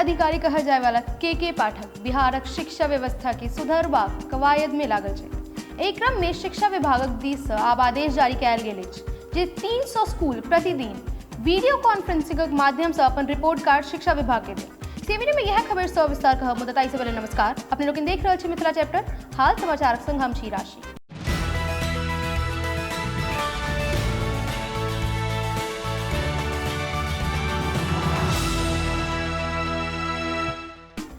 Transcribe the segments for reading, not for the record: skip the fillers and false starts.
अधिकारी कहल जाय वाला के पाठक बिहारक शिक्षा व्यवस्था के सुधारबाक कवायद में लागल छथि। एहि क्रम में शिक्षा विभागक दिस सँ आब आदेश जारी कयल गेल अछि जे 300 स्कूल प्रतिदिन वीडियो कॉन्फ्रेंसिंगक माध्यम सँ अपन रिपोर्ट कार्ड शिक्षा विभाग के देत। सेमिनार में यह खबर सौ विस्तार कहब, मुदा ताहि सँ पहिले नमस्कार। अपने लोकनि देख रहल छी मिथिला चैप्टर हाल समाचारक संग हम छी राशि।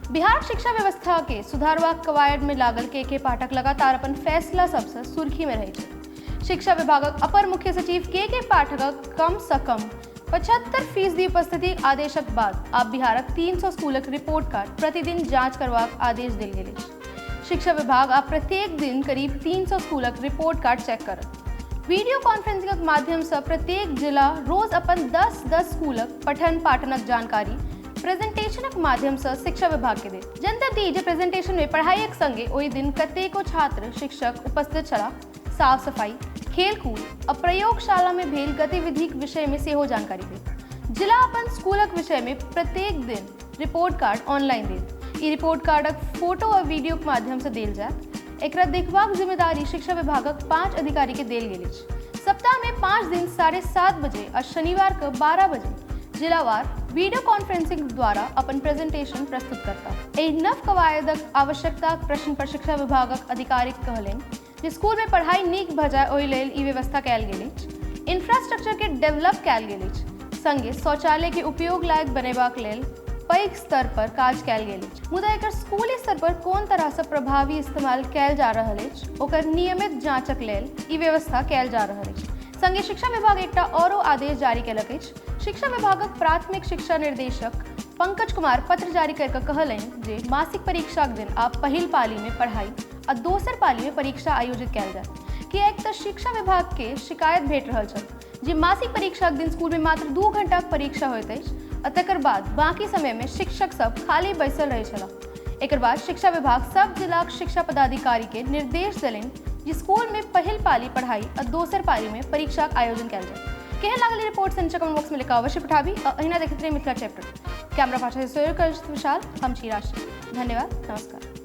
बिहार शिक्षा व्यवस्था के सुधारबाक कवायद में लागल के पाठक लगातार अपन फैसला सबसँ सुर्खी में रहै छथि। शिक्षा विभागक अपर मुख्य सचिव के पाठकक कम सँ कम 75% उपस्थिति आदेशक बाद आब बिहारक 300 स्कूलक रिपोर्ट कार्ड प्रतिदिन जांच करबाक आदेश देल गेल अछि। शिक्षा विभाग आब प्रत्येक दिन करीब 300 स्कूलक रिपोर्ट कार्ड चेक करत। वीडियो कॉन्फ्रेंसिंगक माध्यम सँ प्रत्येक जिला रोज अपन 10-10 स्कूलक पठन पाठनक जानकारी प्रेजेंटेशनक माध्यम सँ शिक्षा विभाग के देत। जनतब दी जे प्रेजेंटेशन में पढ़ाइक संगे ओहि दिन कतेको छात्र शिक्षक उपस्थित छलाह। साफ सफाई, खेलकूद आ प्रयोगशाला में भेल गतिविधिक विषय में सेहो जानकारी देत। जिला अपन स्कूलक विषय में प्रत्येक दिन रिपोर्ट कार्ड ऑनलाइन देत। ई रिपोर्ट कार्डक फोटो आ वीडियो के माध्यम से देल जायत। एकरा देखबाक जिम्मेदारी शिक्षा विभागक 5 अधिकारी के देल गेल अछि। सप्ताह में 5 दिन 7:30 बजे आ शनिवार के 12 बजे जिलावार वीडियो कॉन्फ्रेंसिंग द्वारा अपन प्रेजेंटेशन प्रस्तुत करता। एहि नव कवायदक आवश्यकताक प्रश्न पर शिक्षा विभागक अधिकारी कहलनि जे स्कूल में पढ़ाई नीक भऽ जाय ओहि लेल ई व्यवस्था कयल गेल अछि। इंफ्रास्ट्रक्चर के डेवलप कयल गेल अछि, संगे शौचालय के उपयोग लायक बनेबाक लेल पैघ स्तर पर काज कयल गेल अछि। मुदा एकर स्कूली स्तर पर कोन तरह सँ प्रभावी इस्तेमाल कयल जा रहल अछि ओकर नियमित जांचक लेल ई व्यवस्था कयल जा रहल अछि। संगे शिक्षा विभाग एकटा औरो आदेश जारी कयलक अछि। शिक्षा विभागक प्राथमिक शिक्षा निर्देशक पंकज कुमार पत्र जारी करि कऽ कहलनि जे मासिक परीक्षाक दिन आब पहिल पाली में पढ़ाई आ दोसर पाली में परीक्षा आयोजित कयल जायत। किएक तऽ शिक्षा विभाग के शिकायत भेट रहल छल जे मासिक परीक्षाक दिन स्कूल में मात्र 2 घंटाक परीक्षा होइत अछि आ तकर बाद बाकी समय में शिक्षक सब खाली बैसल रहै छलाह। एकर बाद शिक्षा विभाग सब जिलाक शिक्षा पदाधिकारी के निर्देश देलनि जे स्कूल में पहिल पाली पढ़ाई आ दोसर पाली में परीक्षाक आयोजन कयल जाय। केहन लागल ई रिपोर्ट से नीचा कमेंट बॉक्स में लिख अवश्य पठाबी आ अहिना देखैत रही मिथिला चैप्टर। कैमरा पाछा से सहयोग विशाल, हम छी राशि। धन्यवाद, नमस्कार।